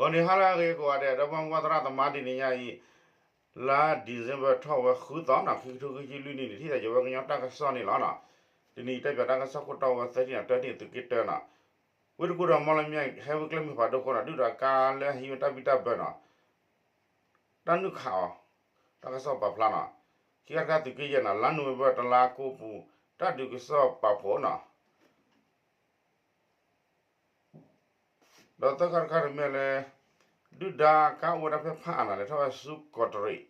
အန့ၣ်ဟါလၢအဂ့ၤကိးဂၤဒဲး ဒီပုၢ်ဝဲၢ်သရၣ်သမါ တနံၤညါအံၤ လါ December ထီၣ်ဝဲဃုသီနီၤ ခံကထိခံဆံလွံၢ်နံၣ်န့ၣ် ထံၣ်သးယဝဲကညီတၢ်ကစီၣ်န့ၣ်လီၤနီၤ. တနံၤအံၤတဲပၠးတၢ်ကစီၣ်ခိၣ်တီဝဲသၢထံၣ်နီၤ တၢထံၣ်န့ၣ် သုးက့တၢနီၤ ဝ့ၢ်တကူၣ်ဒီးမီၣ်လမၠဲၣ် ဟဲဝ့ၢ်ကျဲမုၢ်ဖးဒိၣ်ခိၣ်နီၤ ဒုၣ်ဒါကါလၢအဟံးဝဲတၢ်ဘံၣ်တၢ်ဘၢနီၤ တၢ်နုာ်ခးအီၤ တၢ်ကစီၣ်ပာ်ဖျါနီၤ. ခံခါတခါသုးက့ယဲၢ်နီၤ လါနိၣ်ဝ့ဘၢၣ်တလါကိးပူၤ တၢ်ဒုးကစီၣ်ပာ်ဖှိၣ်နီၤ ဒီးသၢခါတခါန့ၣ်မ့ၢ်လၢ ဒုၣ်ဒါကါအိၣ်ဝဲဒၣ်ဖဲဖးအါနီၤ လဲၤထီၣ်ဝဲဆူကီးတရံး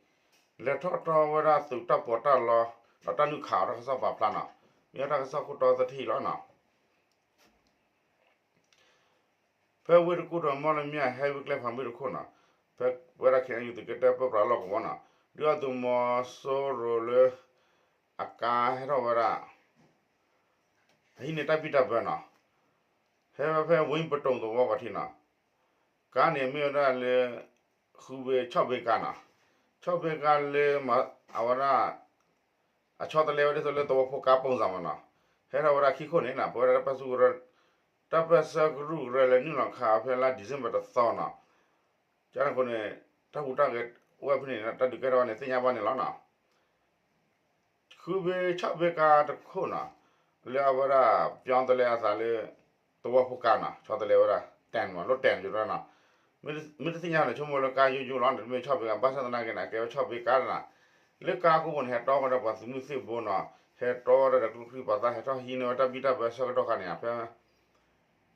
လဲၤထီၣ်တီဝဲဒၣ်သုးတၢ်ပီးတၢ်လီ ဒီးတၢ်နုာ်ခးအီၤတၢ်ကစီၣ်ပာ်ဖျါနီၤ မ့ၢ်တၢ်ကစီၣ်ခိၣ်တီသၢထံၣ်လီၤနီၤ. ဖဲဝ့ၢ်တကူၣ်ဒီးမီၣ်လမၠဲၣ် ဟဲဝ့ၢ်ကျဲဖးမုၢ်တခိၣ်နီၤ ဖဲဝဲဒၣ် ခ့ၣ်အဲၣ်ယူၣ် သုးက့တၢပၢပြးလီၢ်ကဝီၤနီၤ ဒုၣ်ဒါသုးမီၤစိရိၤလၢ အကါဟဲထီၣ်ဝဲဒၣ် ဟံးန့ၢ်တၢ်ဘံၣ်တၢ်ဘၢနီၤ ဟဲဝဲဖဲဝ့ၢ်ပတိၢ်သဝီပှၤထံနီၤ ကါန့ၣ်မ့ၢ်ဝဲဒၣ်လၢ ဃုဘ့ ဆီၣ်ဘ့ကါနီၤ ဆီၣ်ဘ့ကါလၢ အဝဲဒၣ် အဆီတလဲဝဲဒ်သိးလၢသဝီဖိကါပိာ်စၢ်မးနီၤ ဟဲထီၣ်ဝဲဒၣ်ခံခိၣ်န့ၣ်နီၤ ပဝဲဒၣ်တၢ်ပၢၢ်ဆၢကရူၢ်ကရၢလၢနုာ်လီၤခးဖဲလါ December တသီနီၤ ကန့ၣ်အဃိန့ၣ် တၢ်ဟူးတၢ်ဂဲၤအိၣ်ဝဲဖဲန့ၣ် တၢ်ဒုးကဲထီၣ်ဝဲန့ၣ် သ့ၣ်ညါဘၣ်န့ၣ်လီၤနီၤ. ဃုဘ့ ဆီၣ်ဘ့ကါတခိၣ်နီၤ လၢအဝဲဒၣ် ပျီတလဲအသးလၢ သဝီဖိကါနီၤ ဆီတလဲဝဲဒၣ် တၢ်မး လီၤတဲာ်န့ၣ်နီၤ မ့ၢ်တသ့ၣ်ညါန့ၣ် ဆိကမိၣ်လၢကါယိယိလီၤ တမ့ၢ်ဆီၣ်ဘ့ကါ ဘၣ်ဆၣ်သနာ်က့န့ၣ် ကဲဝဲဆီၣ်ဘ့ကါနီၤ လၢကါကိးပူၤန့ၣ် ဟဲတီဝဲဒၣ်ပှၤသုးမုၢ်သံၣ်ဘိနီၤ ဟဲတီဝဲဒၣ်ဒီးကျိချံပှၤသၣ် ဟဲထီၣ်ဟံးန့ၢ်ဝဲတၢ်ဘံၣ်တၢ်ဘၢဆၢကတီၢ်ခါန့ၣ် ဖဲ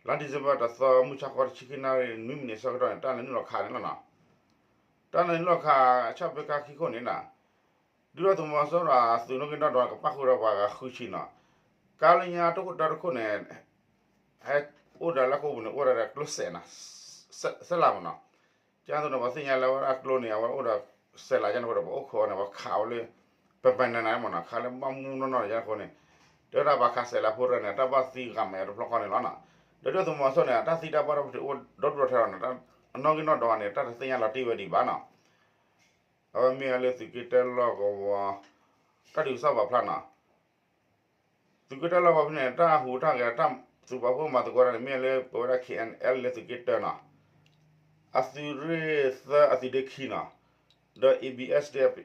လါ December တသီ မုၢ်ဆါခီတဆံခံနၣ်ရံၣ် နွံမံးနံးဆၢကတီၢ်န့ၣ် တၢ်လဲၤနုာ်လီၤခးန့ၣ်လီၤနီၤ တၢ်လဲၤနုာ်လီၤခး ဆီၣ်ဘ့ကါခံခိၣ်န့ၣ်နီၤ ဒုၣ်ဒါသုးမီၤစိရိၤအသုးနီၣ်ဂံၢ်နီၣ်ဒွးကပၣ်ဃုာ်ဒီးပှၤဂၤဃုဆံနီၤ ကါလၢညါတခိၣ်တၢတခိၣ်န့ၣ် ဟဲအိၣ်ဒီးလၢကိးပူၤန့ၣ် အိၣ်ဒီးကျိစဲးနီၤ စဲးလးမးနီၤ ကန့ၣ်အသိးန့ၣ် ပှၤသ့ၣ်ညါလၢအဝဲဒၣ်ကျိန့ၣ် အဝဲအိၣ်ဒီးစဲးလးကန့ၣ်အဃိဒီး ပှၤအိၣ်ခိးန့ၣ် ပှၤခးဝဲလၢ ပပနၤနၤမးနီၤ ခးလၢဘၣ်မူနီၢ်နီၢ်န့ၣ်ကန့ၣ်အဃိန့ၣ် တဲဝဲဒၣ်ပှၤခးစဲးလးဖိတဂၤန့ၣ် တၢ်ဘၣ်သံဂၤမဲာ်တဖျီဃီန့ၣ်လီၤနီၤ ဒီးဒုၣ်ဒါသုးမီၤစိရိၤန့ၣ် အတၢ်သံတၢ်ဘၣ်ဒိဘၣ်ထံးအိၣ်ဒီဒူၣ်ဒီထၢလီၤနီၤ အနီၣ်ဂံၢ်နီၣ်ဒွးန့ၣ် တၢ်တသ့ၣ်ညါလီၤတံၢ်ဝဲဒံးဘၣ်နီၤ အဝဲမ့ၢ်လၢသုးက့တၢလီၢ်ကဝီၤ တၢ်ဒုးကစီၣ်ပာ်ဖျါနီၤ သုးက့တၢလီၢ်ကဝီၤဖဲန့ၣ် တၢ်ဟူးတၢ်ဂဲၤတၢ်သုးပာ်ဖှိၣ်မၤသကိးတၢ်န့ၣ် မ့ၢ်လၢပဝဲဒၣ် ခ့ၣ်အဲၣ်အဲၣ်လ် လၢသုးက့တၢနီၤ အသုးရ့ၣ်သၢအသုးဒ့ခံနီၤ ဒီး A B S D F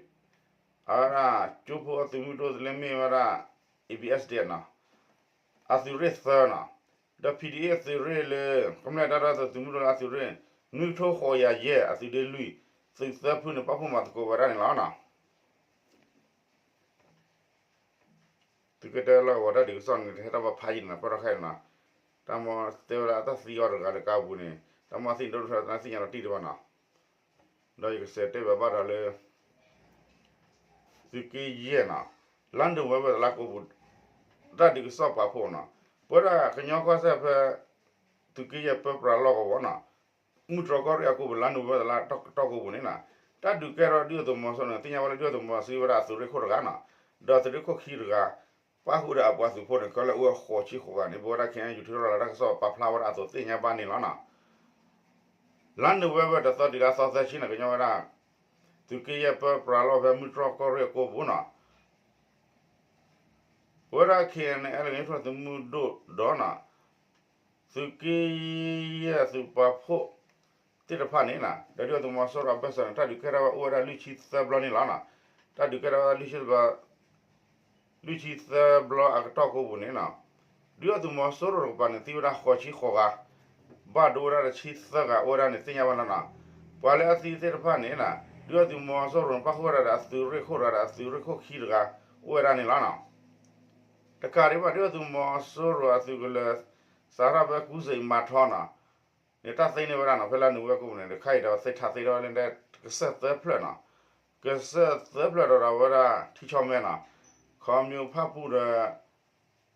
အဝဲဒၣ် ကၠိဖိအသုးမုၢ်ဒိၣ်လၢမ့ၢ်ဝဲဒၣ် A B S D F နီၤ အသုးရ့ၣ်သၢနီၤ ဒီး P D A အသုးရ့ၣ်လၢ ကမျၢၢ်တၢ်ဒီသဒၢသုးမုၢ်ဒိၣ်လၢအသုးရ့ၣ် နွံကထိဃိးကယၤယဲၢ် အသုးဒ့လွံၢ် သုးသၢဖုန့ၣ် ပာ်ဖှိၣ်မၤသကိးဝဲဒၣ်န့ၣ်လီၤနီၤ သုးက့တၢလီၢ်ကဝီၤတၢ်ဒုးကစီၣ်န့ၣ် တဟဲထီၣ်ဘၣ်ဖးယံာ်န့ၣ်နီၤ ပၢၢ်ထီၣ်ခဲအံၤနီၤ တၢ်မ့ၢ်တဲဝဲဒၣ်တၢ်သံအီၤတဂၤလၢကါပူၤန့ၣ် တၢ်မ့ၢ်သံဒိၣ်ထီၣ်တၢ်သ့ၣ်ညါလီၤတံၢ်တဘၣ်နီၤ ဒီးယကစးတဲဘၣ်ဘၣ်ဒီးလၢ သုးက့ယဲၢ်နီၤ လါနိၣ်ဝ့ဘၢၣ်တလါကိးပူၤ တၢ်ဒုးကစီၣ်ပာ်ဖှိၣ်နီၤ ပဝဲဒၣ်ကညီကီၢ်စဲၣ်ဖဲ သုးက့ယဲၢ်ပၢပြးလီၢ်ကဝီၤနီၤ မုၢ်တြီၢ်ကီၢ်ရ့ၣ်အကိးပူၤ လါနိၣ်ဝ့ဘၢၣ်တလါတီၢ်ကိးပူၤန့ၣ်နီၤ တၢ်ဒုးကဲထီၣ်ဒုၣ်ဒါသုးမီၤစိရိၤန့ၣ် သ့ၣ်ညါဝဲလၢဒုၣ်ဒါသုးမီၤစိရိၤစံးဝဲဒၣ်အသုးရ့ၣ်ခိၣ်တဂၤနီၤ ဒီးသုးရ့ၣ်ခိၣ်ခံတဂၤ ပၣ်ဃုာ်ဒီးအပှၤသုးဖိန့ၣ် ကလၢာ်အိၣ်ဝဲဃိးဆံဃိးဂၤန့ၣ် ပဝဲဒၣ် ခ့ၣ်အဲၣ်ယူၣ် ထုးထီၣ်လီၤတၢ်ကစီၣ်ပာ်ဖျါဝဲဒၣ်အသိးသ့ၣ်ညါဘၣ်န့ၣ်လီၤနီၤ လါနိၣ်ဝ့ဘၢၣ်တသီတုၤလၢအသီသၢဆံန့ၣ် ကညီဝဲဒၣ် သုးက့ယဲၢ်ပၢပြးလီၢ်ဖဲမုၢ်တြီၢ်ကီၢ်ရ့ၣ်အကိးပူၤနီၤ ပဝဲဒၣ် ခ့ၣ်အဲၣ်ယူၣ် လၢကညီထူၣ်သုးမုၢ်ဒိၣ်ဒီးနီၤ သုးက့ယဲၢ်သုးပာ်ဖှိၣ်သ့ၣ်တဖၣ်န့ၣ်နီၤ ဒီးဒုၣ်ဒါသုးမီၤစိရိၤအဘၢၣ်စၢၤန့ၣ် တၢ်ဒုးကဲထီၣ်ဝဲအိၣ်ဝဲဒၣ်လွံၢ်ဆံသၢဘျီန့ၣ်လီၤနီၤ တၢ်ဒုးကဲထီၣ်ဝဲဒၣ်လွံၢ်ဆံသၢဘျီ လွံၢ်ဆံသၢဘျီအကတီၢ်ကိးပူၤန့ၣ်နီၤ ဒုၣ်ဒါသုးမီၤစိရိၤတကပၤန့ၣ် သံဝဲဒၣ်ဃိးဆံဃိးဂၤ ဘၣ်ဒိဝဲဒၣ်တဆံသၢဂၤအိၣ်ဝဲဒၣ်န့ၣ်သ့ၣ်ညါဘၣ်လီၤနီၤ ပှၤလၢအသံသ့ၣ်တဖၣ်န့ၣ်နီၤ ဒုၣ်ဒါသုးမီၤစိရိၤန့ၣ် ပၣ်ဃုာ်ဝဲဒၣ်ဒီးအသုးရ့ၣ်ခိၣ်တဂၤဒီးအသုးရ့ၣ်ခိၣ်ခံတဂၤ အိၣ်ဝဲဒၣ်န့ၣ်လီၤနီၤ တကးဒံးဘၣ် ဒုၣ်ဒါသုးမီၤစိရိၤအသုးကလၢၤ စးထီၣ်ဖဲကူစ့းမၤထီနီၤ န့ၣ်တၢ်သ့န့ၢ်ဝဲဒၣ်နီၤ ဖဲလါနိၣ်ဝ့ဘၢၣ်ကိးပူၤန့ၣ် တခါအံၤဒီးသ့ထးသ့ထီၣ်ဝဲလၢကစၢၢ်သၢဖျၢၣ်နီၤ ကစၢၢ်သၢဖျၢၣ်ဒီးဒီးဝဲဒၣ် ထံဆီမဲနီၤ ခီမ့ၢ်ဖၣ်ပူၣ်ဒီး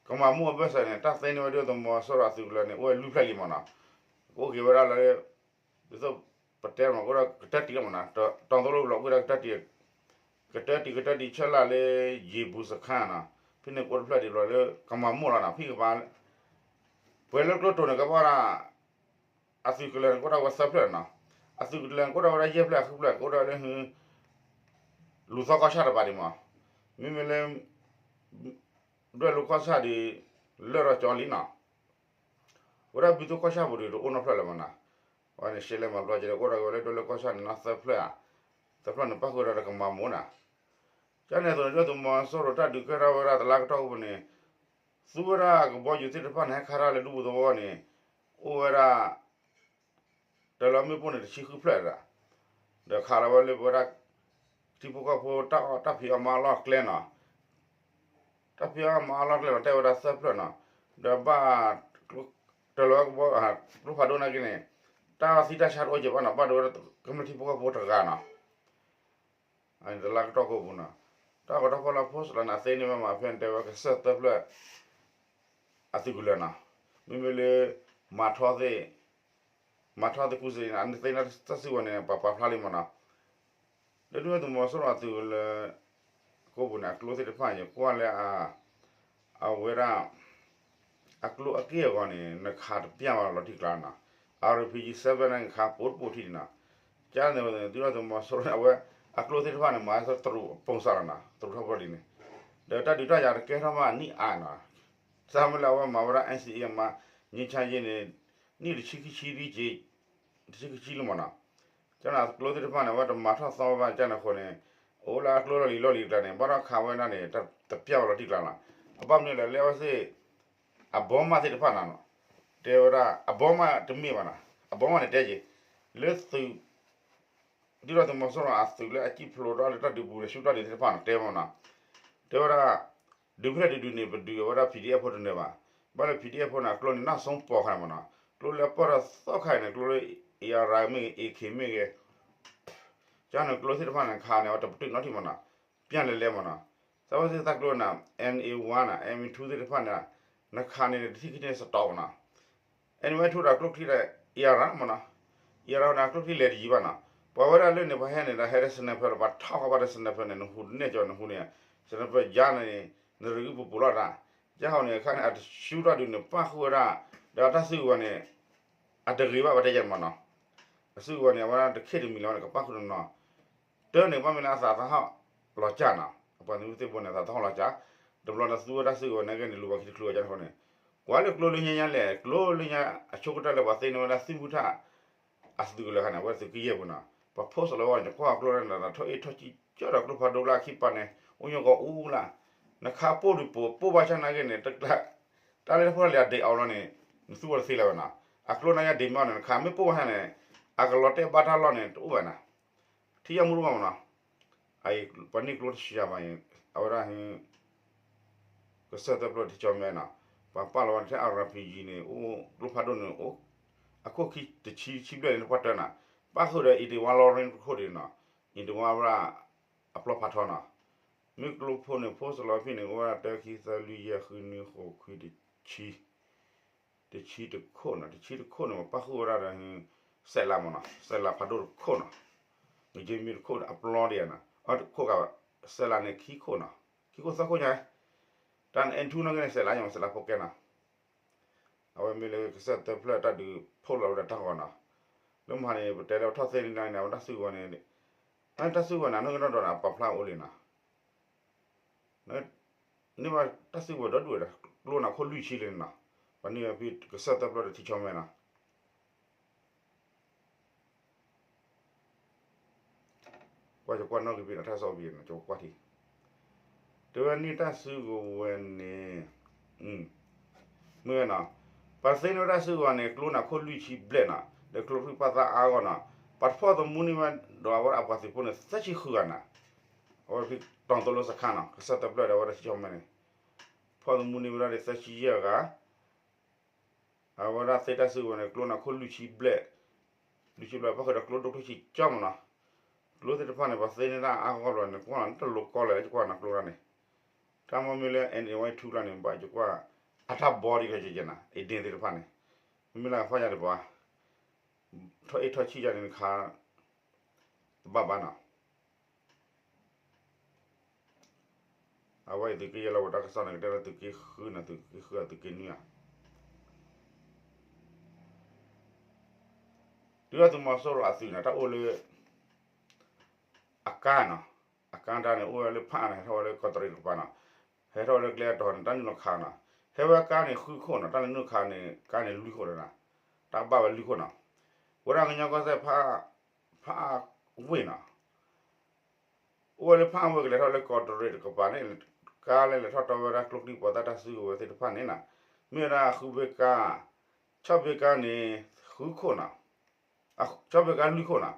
ကမၤမိၢ်အဘၢၣ်စၢၤန့ၣ် တၢ်သ့န့ၢ်ဝဲဒုၣ်ဒါသုးမီၤစိရိၤအသုးကလၢၤန့ၣ် အိၣ်ဝဲလွံၢ်ဖျၢၣ်လံမးနီၤ ကအိၣ်က့ၤဝဲဒၣ်လၢ ဒ်သိးပတဲမး ကအိၣ်ဒီးကတၢၢ်တံၢ်လီၤမးနီၤ တီၤသိလီၤဝံၤလီၤ ကအိၣ်ဝဲဒၣ်ကတၢၢ်တံၢ် ကတၢၢ်တံၢ်ကတၢၢ်တံၢ်ဆၢလၢ်လၢ ယံၤပူၤစခါနီၤ ဖဲန့ၣ်ကအိၣ်တဖျၢၣ်ဒံးဘျီလၢကမၤမိၢ်လီၤနီၤ ဖံကပၤ ပှဲၤလၢကျိတိၤန့ၣ် ကဘၣ်ဒၣ် အသုးကလၢၤန့ၣ် ကအိၣ်ဒၣ်ဝဲသၢဖျၢၣ်နီၤ အသုးကလၢၤန့ၣ် ကအိၣ်ဒၣ်ဝဲဒၣ်ယဲၢ်ဖျၢၣ်ဃုဖျၢၣ် ကအိၣ်ဒၣ်ဝဲလၢ လူၤသီကီၢ်ဆၣ်တပၤဒံးမး မ့မ့ၢ်လၢ ဒွဲၣ်လိၤကီၢ်ဆၣ်ဒီး လၢၢ်ဒီးကၠီလံနီၤ ဝဲဒၣ်ဘုသိၣ်ကီၢ်ဆၣ်ပူၤဒီး တအိၣ်နီတဖျၢၣ်လၢၤမးနီၤ အဝဲန့ၣ် ရှဲလဲမၤပျီကဲဒီး အိၣ်ဒီးက့ၤဝဲလၢဒိလၢကီၢ်ဆၣ်န့ၣ်နီၤ သၢဖျၢၣ်ဧါ, သၢဖျၢၣ်န့ၣ် ပၣ်ဃုာ်ဒီးတကမၤမိၢ်နၤ, ကန့ၣ်အသိးန့ၣ် ဒုၣ်ဒါသုးမီၤစိရိၤတၢ်ဒုးကဲထီၣ်ဝဲဒၣ်တလါကတီၢ်အပူၤန့ၣ်, သူဝဲဒၣ်ကဘီယူၤသ့ၣ်တဖၣ်န့ၣ် ဟဲခးတၢ်လၢဒူပူၤသဝီန့ၣ်, အိၣ်ဝဲဒၣ် တလၢမ့ၣ်ပိၢ်န့ၣ် တဆံဃုဖျၢၣ်ဒၣ်, ဒီးခးလီၤဝဲလၢပဝဲဒၣ် ထံဖိကီၢ်ဖိတၢ်အီၣ်တၢ်ဖံးအီၣ်မၤအီၣ်လီၢ်ကျဲနီၤ, တၢ်ဖံးအီၣ်မၤအီၣ်လီၢ်ကျဲနီၤ တဲဝဲဒၣ်သၢဖျၢၣ်နီၤ, ဒီးဘၣ် တလၢကဘီ ကျိဖးဒိၣ်နာ်က့န့ၣ်, တၢ်သံတၢ်ဆါတအိၣ်ကဲဘၣ်နီၤ ဘၣ်ဒိဝဲဒၣ်ကမျၢၢ်ထံဖိကီၢ်ဖိတဂၤနီၤ တလါကတီၢ်ကိပူၤနီၤ, တၢ်ဂီၤတၢ်ဖီလာ် post လီၤန့ၣ် အသ့န့ၢ်ဝဲမး ဖဲန့ၣ်တဲဝဲကစၢၢ်သၢဖျၢၣ် အသုးကလၢၤနီၤ, မ့မ့ၢ်လၢ မၤထီသ့ၣ်, မၤထီသ့ၣ်ကူစ့ၣ်န့ၣ် အသ့န့ၢ်တၢ်စုကဝဲၤန့ၣ် ပှၤပာ်ဖျါလံမးနီၤ, လၢဒုၣ်ဒါသုးမီၤစိရိၤအသုးကလၢၤ ကိပူၤန့ၣ် အကျိသ့ၣ်တဖၣ်န့ၣ် ကွၢ်လၢ အဝဲဒၣ် အကျိအက့ၢ်အဂီၤန့ၣ် နခးတပျၢ်ဘၣ်လီၤတံၢ်ကျါနီၤ, RPG seven န့ၣ် နခးပိာ်တပိာ်ထံၣ်န့ၣ်နီၤ, ကန့ၣ် ဒုၣ်ဒါသုးမီၤစိရိၤန့ၣ် အဝဲ အကျိသ့ၣ်တဖၣ်န့ၣ် မၤတရူးအပိၢ်စးလီၤနီၤ တရူးထီၣ်ပီၣ်လံန့ၣ်, ဒီးတၢ်ဒုးတၢ်ယၤတကဲထီၣ်မးနံၣ်အါနီၤ, တၢ်မ့ၢ်လၢအဝဲမၤဝဲဒၣ် NCA မၤ ငြိမ်းချမ်းရေး န့ၣ် နံၣ်တဆံခံဆံဒ်က့ တဆံခံဆံလံမးနီၤ, ကန့ၣ်အကျိသ့ၣ်တဖၣ်န့ၣ် အဝဲတမၤထီၣ်သီဘၣ်ကန့ၣ်အဃိန့ၣ်, အိၣ်လၢအကျိလီၢ်လံၤလီၢ်လံၤတကျါန့ၣ် ဘၣ်ထီၣ်ခးဝဲဒၣ်န့ၣ် တပျၢ်ဝဲလီၤတံၢ်ကျါလီၤ, အဘၣ်မနုၤလဲၣ် လၢအဝဲသ့ၣ် အဘီမးသ့ၣ်တဖၣ်နီၤ, တဲဝဲဒၣ် အဘီမးတမ့ၢ်ဘၣ်နီၤ အဘီမးန့ၣ်တဲက့ၤ, လၢသုး ဒုၣ်ဒါသုးမီၤစိရိၤအသုးလၢအစံၣ်ဖျိးထီၣ်လၢတၢ်ဒုးပူၤန့ၣ် ဆူတၢ်ဒုးသ့ၣ်တဖၣ်နီၤ တဲမးနီၤ, တဲဝဲဒၣ် ဒုးဖဲလဲၣ်ဒုးဒုးန့ၣ် ပဒုးအဝဲဒၣ် PDF ဖိတနၢၤဘၣ်, ဘၣ်လၢ PDF ဖိန့ၣ် အကျိန့ၣ် နၢ်စိပီၤခါန့ၣ်မးနီၤ, ကျိလၢပီၢ်ထီၣ်သီခါအံၤန့ၣ် ကျိလၢ AR မ့ၢ်ဂ့ၤ AK မ့ၢ်ဂ့ၤ ကန့ၣ်ကျိသ့ၣ်တဖၣ်န့ၣ် ခးန့ၣ် အဝဲတပတုာ်နီတထံၣ်မးနီၤ, ပျၢ်လဲၤလဲၤမးနီၤ, သးဝဲသ့ၣ်တၢ်ကျိန့ၣ် NA one နီၤ NA two သ့ၣ်တဖၣ်န့ၣ် နခးန့ၣ် တထံၣ်ခံထံၣ်န့ၣ် စတီးမးနီၤ, NA two ဒီးကျိချံဒီး AR မးနီၤ, AR န့ၣ် အကျိချံလဲၤတယံၤဘၣ်နီၤ, ပှၤဝဲဒၣ်လၢန့ၣ် ပှၤဟဲန့ၣ်ဒီး ဟဲဒီး sniper လီၤ ပှၤထီၣ်ဃီဘၣ်ဒီး sniper န့ၣ် နဟူးနဲၣ်ကၠီ နဟူးန့ၣ် sniper ယါန့ၣ် နရံၣ်ပူၤပူၤလီၤတၢ်, ယဟီန့ၣ် အခါန့ၣ် အတဆူတၢ်ဒုးန့ၣ် ပၣ်ဃုာ်ဝဲဒၣ်, ဒီးတၢ်စုကဝဲၤန့ၣ် အတဂ့ၤဘၣ် ပတဲယဲၢ်မးနီၤ, အစုကဝဲၤန့ၣ် အဝဲဒၣ်တခ့ၣ်တမံၤလီၤန့ၣ် ကပၣ်ဃုာ်တနီၤ, တၢ်န့ၣ် ဘၣ်မ့ၢ်လၢအသးသဟီၣ်လီၤကၢ်နီၤ, အပှၤသုးမုၢ်သံၣ်ဘိန့ၣ် အသးသဟီၣ်လီၤကၢ်, တဘျီန့ၣ်သူဝဲတၢ်စုကဝဲၤန့ၣ်ဂ့ၤန့ၣ် လူၤဘၣ်ခံတချုးအကန့ၣ်အဃိန့ၣ်, ကွၢ်လၢကျိလၢညါညါလဲၣ် ကျိလၢညါအဆိကတၢၢ်လၢပှၤသ့န့ၢ်ဝဲဒၣ်သုးမုၢ်ထၣ် အသုးကလၢၤခါန့ၣ် အဝဲသုးကယဲၢ်ပူၤနီၤ, ပှၤ post လီၤဝဲန့ၣ် ကွၢ်ကျိန့ၣ် ထီၣ်အ့ၣ်ထီၣ်ကံကၢၢ်ဒီးကျိဖးဒိၣ်လၢအခံပာ်န့ၣ် အိၣ်ညီၣ်ကီးအူလၢ်, နခးပိၢ်ဒုးပိာ်ပိၢ်ဘၣ်ဆၣ်နာ်က့န့ၣ် တၢ်လၢတၢ်ဖိတၢ်လံၤအဒ့းအီၤလီၤန့ၣ် နသူဝဲတသ့လၢၤဘၣ်နီၤ, အကျိနာ်က့ဒ့းမးန့ၣ် နခးမ့ၢ်ပိၢ်ဘၣ်ဆၣ်န့ၣ် အကလီၤတဲာ်ဘၣ်တၢ်လီၢ်န့ၣ် တအိၣ်ဘၣ်နီၤ ထံၣ်ယၢ်မူတအိၣ်ဘၣ်မးနီၤ, အအံၤ ပှၤန့ၢ်ကျိတဆံယၤဘၣ်အံၤ အဝဲဒၣ် ကစၢၢ်သၢဖျၢၣ်တကၠီမဲနီၤ, ပှၤပာ်လီၤဝဲထဲ RPG န့ၣ် အိၣ်ကျိဖးဒိၣ်န့ၣ် အိၣ် အခိၣ်ခံတဆံဆံဘျဲၣ်န့ၣ် ပှၤတၢၢ်နီၤ, ပၣ်ဃုာ်ဒီး eighty one လီရ့တခိၣ်ဒံးနီၤ, eighty one ဝဲဒၣ် အပျီဖးထီနီၤ, မ့ၢ်ကျိဖိန့ၣ် post လီၤဖဲန့ၣ် အိၣ်ဝဲဒၣ်တၢ ခံ သၢ လွံၢ် ယဲၢ် ဃု နွံ ဃိး ခွံ တဆံ တဆံတခိၣ်နီၤ, တဆံတခိၣ်န့ၣ် ပှၤပၣ်ဃုာ်ဝဲဒၣ်ဒီး စဲးလးမးနီၤ, စဲးလးဖးဒိၣ်တခိၣ်နီၤ, မ့ၢ်က့မ့ၢ်တခိၣ်ဒီးအပျီဒံးနီၤ, အတခိၣ်ကဘၣ် စဲးလးန့ၣ်ခံခိၣ်နီၤ, ခံခိၣ်သၢခိၣ်ညါ, တၢ်န့ၣ် N two နီၢ်က့န့ၣ် စဲးလးညါမး စဲးလးဖိကဲနီၤ, အဝဲမ့ၢ်လၢကစၢၢ်သၢဖျၢၣ်တၢ်ဒုးဖီၣ်လီၤဝဲဒၣ်တၢ်ဂီၤနီၤ, လၢမဟါန့ၣ် ပတဲလၢပထီၣ်သ့န့ၣ်န့ၣ် အဝဲတၢ်စုကဝဲၤန့ၣ်, တၢ်စုကဝဲၤန့ၣ် နီၢ်က့နီၢ်ဒီးန့ၣ် ပာ်ဖျါအိၣ်လံနီၤ န့ၢ်ဘၣ်တၢ်စုကဝဲၤဒီဒူၣ်ဝဲဒၣ် ကျိန့ၣ်ခိၣ်လွံၢ်ဆံလံနီၤ, ပှၤန့ၢ်ဝဲဖဲကစၢၢ်သၢဖျၢၣ်ဒီးထံဆၢမဲနီၤ, ကွၢ်ယကွၢ်နီၣ်ဂံၢ်ဖဲန့ၣ် တၢ်စီၣ်ဖဲန့ၣ် ယကွၢ်ထံ တဲဝဲန့ၢ်တၢ်စုကဝဲၤန့ၣ်, မ့ၢ်ဝဲနီၤ, ပှၤသ့န့ၢ်ဝဲဒၣ်စုကဝဲၤန့ၣ် ကျိန့ၣ်ခိၣ်လွံၢ်ဆံဘျဲၣ်နီၤ, ဒီးကျိချံပာ်သးအါဂီၢ်နီၤ, ပှၤတဖီၣ်သမူန့ၢ်ဝဲဒီးအဝဲဒၣ်အပှၤသုးဖိန့ၣ် သၢဆံဃုဂၤနီၤ, အဝဲဖဲတီၤသိလိစခါနီၤ ကစၢၢ်သၢဖျၢၣ်ဒီးအဝဲဒၣ်ထံဆၢမဲန့ၣ်, ဖီၣ်သမူန့ၢ်ဝဲဒၣ်ဒီးသၢဆံယဲၢ်ဂၤ အဝဲဒၣ်သ့တၢ်စုကဝဲၤန့ၣ် ကျိန့ၣ်ခိၣ်လွံၢ်ဆံဘျဲၣ်, လွံၢ်ဆံဘျဲၣ် ပၣ်ဃုာ်ဒီးကျိဒိၣ်ကျိဆံးကၠီမးနီၤ, ကျိသ့ၣ်တဖၣ်န့ၣ် ပှၤသ့န့ၢ်တၢ်အါဂီၢ်ဘျီန့ၣ် ကွၢ်လီၤတလိၤကီလဲၣ် ယကွၢ်နီၤကျိတၢ်န့ၣ်, တၢ်မ့ၢ်မ့ၢ်လၢ N A one two လၢန့ၣ် ဘၣ်ယကွၢ် အတၢ်ဘီဒ်ကဲကဲနီၤ အ့ဒ့သ့ၣ်တဖၣ်န့ၣ်, မ့မ့ၢ်လၢအဖီၣ်ညါဒံးပှၤ ထီၣ်အ့ၣ်ထီၣ်ဆံၣ်ယါန့ၣ်တခါ တဘၣ်ဘၣ်နီၤ အဝဲအံၤသုးက့ယဲၢ်လီၤဝဲတၢ်ကစီၣ်န့ၣ် ကတဲလၢသုးက့ဃုနီၤ သုးက့ဃုအသုးက့နွံဧါ, ဒုၣ်ဒါသုးမီၤစိရိၤအသုးန့ၣ် တၢ်အိၣ်လၢ အကါနီၤ, အကါတၢ်န့ၣ် အိၣ်ဝဲလၢဖးန့ၣ် ဟဲထီၣ်ဝဲလၢကီးတရံးတကပၤနီၤ, ဟဲထီၣ်ဝဲလၢကျဲအတီၤန့ၣ် တၢ်နုာ်လီၤခးနီၤ, ဟဲဝဲကါန့ၣ်ဃုခိၣ်နီၤ, တၢ်နုာ်လီၤခးန့ၣ် ကါန့ၣ်လွံၢ်ခိၣ်နီၤ, တၢ်ဘၣ်ဝဲလွံၢ်ခိၣ်နီၤ, ပဝဲဒၣ်ကညီကီၢ်စဲၣ် ဖးအဝ့ၢ်နီၤ, အိၣ်ဝဲလၢဖးအဝ့ၢ်ကလဲၤထီၣ်လၢကီးတရံးတကပၤန့ၣ်, ကါလဲၤလဲၤထီၣ်တီဝဲဒၣ်ကျိချံမျိာ်သၣ်တၢ်စုကဝဲၤသ့ၣ်တဖၣ်န့ၣ်နီၤ, မ့ၢ်ဝဲဒၣ်ဃုဘ့ၣ်ကါ, ဆီၣ်ဘ့ၣ်ကါန့ၣ်, ဃုခိၣ်နီၤ, ဆီၣ်ဘ့ၣ်ကါလွံၢ်ခိၣ်နီၤ,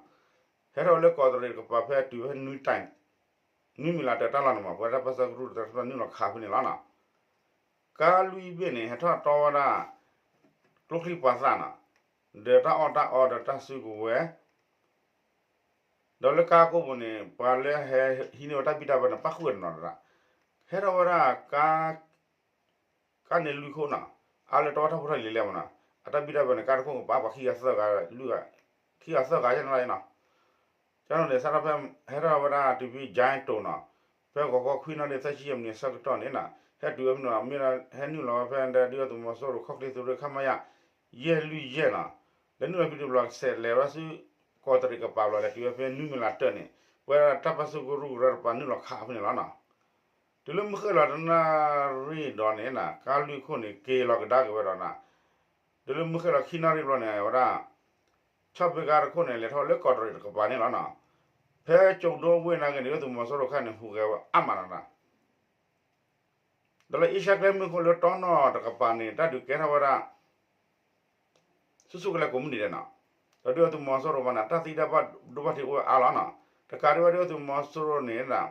ဟဲထီၣ်ဝဲလၢကီးတရံးတကပၤ ဖဲတုၤဖဲနွံတၢ်, နွံမံၤလးတၢၢ်တၢ်လီၢ်န့ၣ်မး ပဝဲဒၣ်တၢ်ပၢဆှၢကရူၢ်တၢ်တဖၣ်နုာ်လီၤခးဖဲန့ၣ်လီၤနီၤ. ကါလွံၢ်ဘ့ၣ်န့ၣ် ဟဲထီၣ်တီဝဲဒၣ် ကျိချံမျိာ်သၣ်နီၤ, ဒီးတၢ်အီၣ်တၢ်အီဒီးတၢ်စုကဝဲၤ, ဒီးလၢကါကိးပူၤန့ၣ် ပှၤလၢဟဲဟံးန့ၢ်ဝဲတၢ်ဘံၣ်တၢ်ဘၢန့ၣ် ပၣ်ဃုာ်တနီၤတဒၣ်, ဟဲထီၣ်ဝဲဒၣ် ကါန့ၣ်လွံၢ်ခိၣ်နီၤ, အါလၢတီထီၣ်ဖိထီၣ်လံၤလဲၣ်မးနီၤ, အတၢ်ဘံၣ်တၢ်ဘၢန့ၣ် ကါတခိၣ်ကပၤပှၤခံဂၤသၢဂၤ, ခံဂၤသၢဂၤယဲၢ်န့ၣ်လီၤနီၤ. ကန့ၣ်န့ၣ် စးထီၣ်ဖဲ ဟဲထီၣ်ဝဲဒၣ်တုၤဖဲ ကၠဲတိၤနီၤ, ဖဲဂီၤခီခွံနၣ်ရံၣ်သၢဆံယဲၢ်မံးနံးအဆၢကတီၢ်န့ၣ်နီၤ, ဟဲတုၤဝဲဖဲန့ၣ် မ့ၢ်ဟဲနုာ်လီၤဝဲဖဲဒုၣ်ဒါသုးမီၤစိရိၤခီၣ်ချ့သုးရ့ၣ် ခမရ ယဲၢ်လွံၢ်ယဲၢ်နီၤ, လဲၤနုာ်လီၤဖဲန့ၣ်တဘျီ ကဆဲးလဲၤဝဲဆူ ကီးတရံးကပၤဘျီ လဲၤတုၤဝဲဖဲနွံမံၤလးတၢၢ်န့ၣ် ပဝဲဒၣ်တၢ်ပၢဆှၢကရူၢ်ကရၢတပၤနုာ်လီၤခးဖဲန့ၣ်လီၤနီၤ. တုၤလၢမုၢ်ဃ့ၢ်လီၤတနၣ်ရံၣ်ဒီးန့ၣ်နီၤ ကါလွံၢ်ခိၣ်န့ၣ် က့ၤလီၤကဒါက့ၤဝဲဒီးနီၤ, တုၤလၢမုၢ်ဃ့ၢ်လီၤခံနၣ်ရံၣ်ဘျီန့ၣ် အဝဲဒၣ် ဆီၣ်ဘ့ၣ်ကါတခိၣ်န့ၣ် လဲၤထီၣ်လၢကီးတရံးတကပၤန့ၣ်လီၤနီၤ. ဖဲကၠဲတိၤဝ့ၢ်နာ်က့န့ၣ် ဒုၣ်ဒါသုးမီၤစိရိၤခါန့ၣ် ဟူးဂဲၤဝဲအါမးနီၤနီၤ. ဒီးလၢအ့ရှါကျဲမုၢ်ခိၣ်လၢတီနီၢ်တကပၤန့ၣ် တၢ်ဒုးကဲထီၣ်ဝဲဒၣ် ဆူၣ်ဆူၣ်ကလဲာ်ကိးမုၢ်နံၤဒဲးနီၤ, ဒီးဒုၣ်ဒါသုးမီၤစိရိၤဘၣ်န့ၣ် တၢ်သံတၢ်ဘၣ်ဒိဘၣ်ထံးအိၣ်ဝဲအါလီၤနီၤ. တကးဒံးဘၣ်ဒုၣ်ဒါသုးမီၤစိရိၤန့ၣ်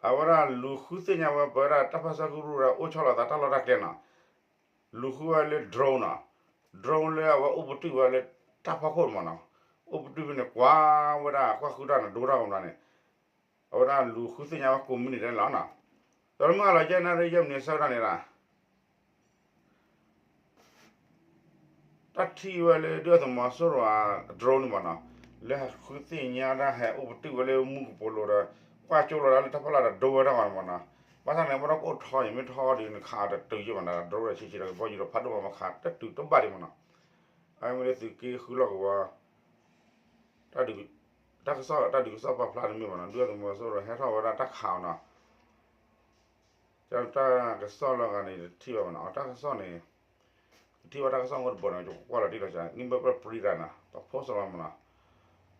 အဝဲဒၣ်လူၤဃုသ့ၣ်ညါဝဲ ပဝဲဒၣ်တၢ်ပၢဆှၢကရူၢ်ဒီးအိၣ်ဆီလီၤသးတၢ်လီၢ်တၢ်ကျဲနီၤ, လူၤဃုဝဲလၢ drone နီၤ, drone လၢအဝဲအိၣ်ပတုာ်ဝဲလၢတၢ်ဖီခိၣ်မးနီၤ, အိၣ်ပတုာ်ဖဲန့ၣ် ကွၢ်ဝဲဒၣ်ကွၢ်ဃုတၢ်န့ၣ် ဒိတၢ်ကမၤန့ၣ် အဝဲဒၣ်လူၤဃုသ့ၣ်ညါဝဲကိးမုၢ်နံၤဒဲးန့ၣ်လီၤနီၤ. ဒီးလၢမုၢ်ဟါလီၤယဲၢ်နၣ်ရံၣ်ယဲၢ်မံးနံးဆၢကတီၢ်န့ၣ်ဒီး တၢ်ထံၣ်ဝဲလၢဒုၣ်ဒါသုးမီၤစိရိၤအ drone န့ၣ်မးနီၤ, လၢဟဲဃုသ့ၣ်ညါတၢ်ဟဲအိၣ်ပတုာ်ဝဲလၢမူကပိာ်လိၤဒီး ကွၢ်ကၠိလီၤဒၣ်လၢတၢ်ဖီလာ်ဒီးဒိဝဲတၢ်ဂီၤန့ၣ်မးနီၤ, ဘၣ်ဆၣ်န့ၣ် ဘၣ်ဒီးကအိၣ်ထီအံၤ မ့ၢ်ထီဒ်န့ၣ်ခးအီၤတတုၤယဲၢ်မးနီၤ, drone ဒီးဆံးဆံးဒီးကဘီယူၤဒီးဖးဒိၣ်မးမးခးတတုၤတဘၣ်ဒံးမးနီၤ, အဝဲမ့ၢ်လၢသုးက့ဃုလီၢ်ကဝီၤ တၢ်ဒုး တၢ်ကစီၣ်တၢ်ဒုးကစီၣ်ပာ်ဖျါန့ၣ်မ့ၢ်မးနီၤ, ဒုၣ်ဒါသုးမီၤစိရိၤဟဲထီၣ်ဝဲဒၣ်တၢ်ခးအီၤနီၤ, တၢ်ကစီၣ်လီၤဂာ်န့ၣ် တထံၣ်ဘၣ်မးနီၤ, တၢ်ကစီၣ်န့ၣ် ကထံၣ်ဘၣ်တၢ်ကစီၣ်အိၣ်တဘိန့ၣ် ယကွၢ်လီၤတံၢ်လီၤဆဲး နံၣ်ဘၢၣ်ပြံတၢ်နီၤ ပ post လီၤမးနီၤ,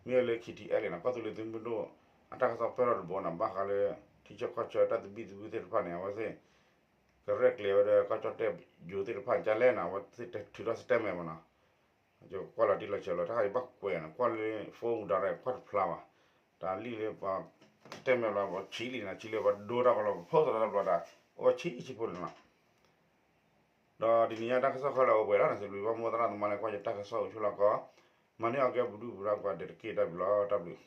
မ့ၢ်လၢ K T L နီၤ ကီၢ်သူလ့ၤသုးမုၢ်ဒိၣ် အတၢ်ကစီၣ်ပၢၢ်ထီၣ်တဘိနီၤ, ဘၣ်ဃးလၢ ထံဆၢကီၢ်ဆၢတၢ်သဘံၣ်သဘုၣ်သ့ၣ်တဖၣ်န့ၣ် အဝဲသ့ၣ် ကရဲၣ်ကျဲၤဝဲဒီးကီၢ်ကၠီၣ်တဲၣ်ယိၤသ့ၣ်တဖၣ်န့ၣ် ကလဲၣ်နီၤ အဝဲသ့ၣ်ထုးထီၣ် statement မးနီၤ, ယကွၢ်လီၤတံၢ်လီၤဆဲးလီၤ တၢ်ခါအံၤဘၣ်ကွဲးနီၤ ကွၢ်လၢ phone ဒီးကွၢ်တဖျါဘၣ်, တၢ်လံၣ်လၢပှၤ statement လီၤ ပှၤဆံးလံနီၤ ဆံးလံပှၤဒိတၢ်ကလီၤ ပ post လီၤတဘျီဒီး အိၣ်ဆံးဆံးဖိလံနီၤ, ဒီးတနံၤညါတၢ်ကစီၣ်ခဲလၢာ်အိၣ်ပှဲၤလီၤန့ၣ် စံးဘျုးဘၣ်မိၢ်သရၣ်သမါလၢကွၢ်ယတၢ်ကစီၣ်အိၣ်ဆိလီၤကီး, မၤန့ၢ်အီၤကဲပဒုၣ်ပဒါပှၤဒဲးတက့ၢ် တၢ်ဘျုးလီၤ တၢ်ဘျုး